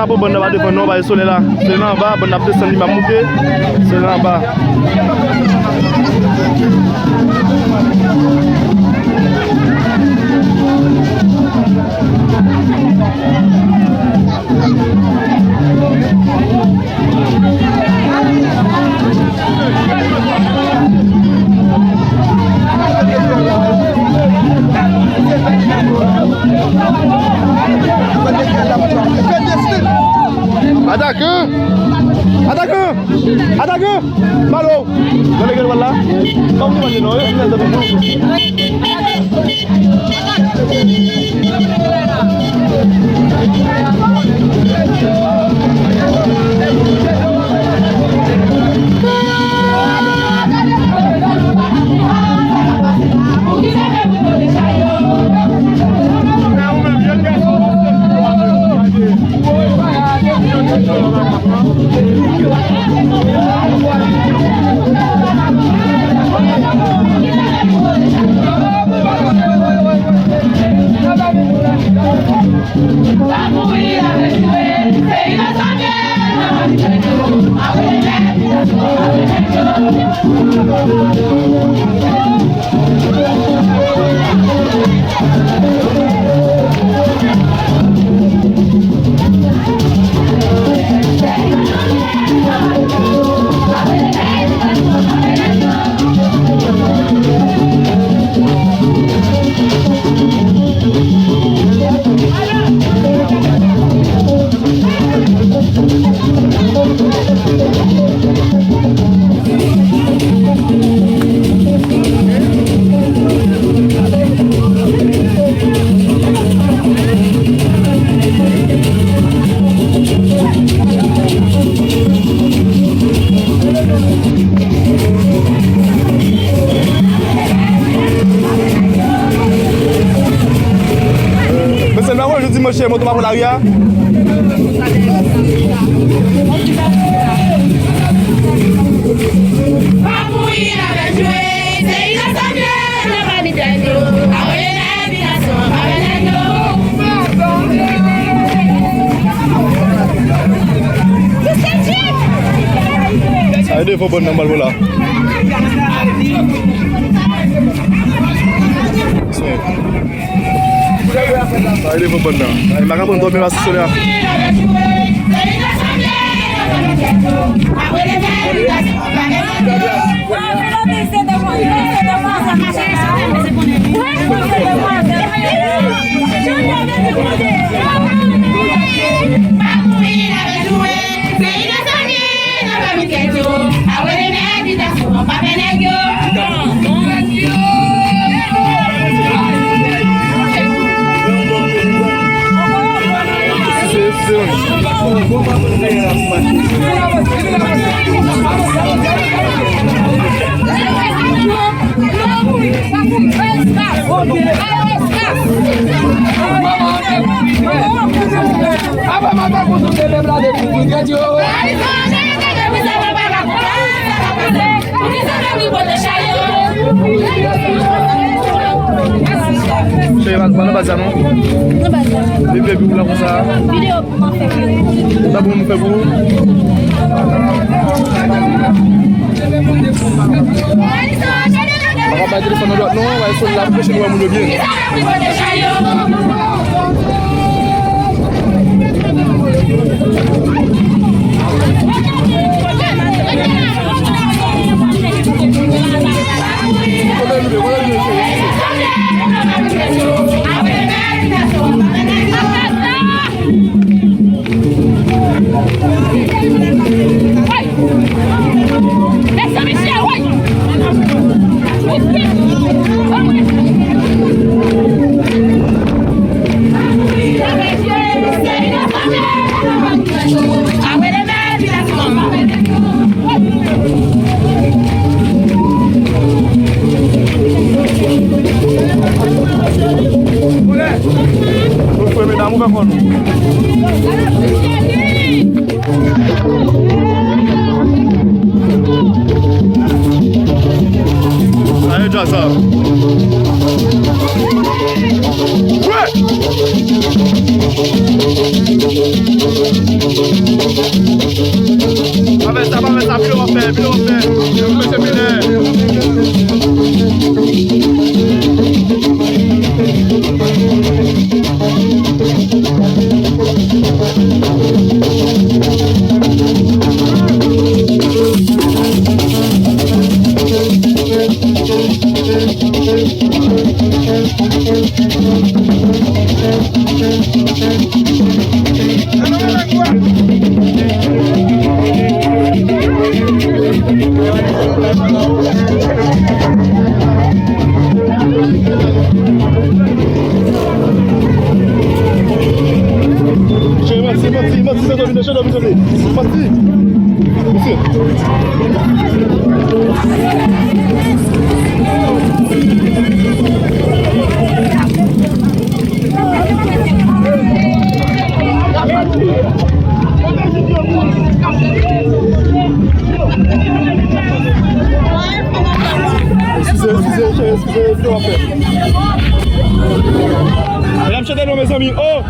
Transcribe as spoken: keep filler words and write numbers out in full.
Bon, bann nan pa defann non, pa solèy la. Solèy la anba, bann nan ap desann, li pa moute. Solèy la anba. Atakan! Atakan! Atakan! Balo! Gade, gade, wala. Kòm nou mande non, eh, Mesye, nou pa wè jou dimanch moto pa pran lari a? Sa e devan bann nan m al la. Sa e devan bann nan. Ay, m pa ka pran dòmi la sou solèy la. Cheri, pa, pa nan baz la non. Nan baz la. Li vle pou la konsa. Videyo pou mwen fè pou ou. Sa pou mwen fè pou ou. Pa ka bay telefòn nan dwat non, w a sou la pou peche nou wè moun yo byen. Ou fè medam ou fè kò nou. Ayo dja sa. Wè! Pa fè sa, pa fè sa, videyo w ap fè, videyo w ap fè. Yo, mesye Miller. Che, manti, manti, manti, sa vin de che, vin de che. Manti. Mesye. Eskize, eskize, eskize, eskize, eskize, w ap fè. Medam, chante non, mezanmi. Oh!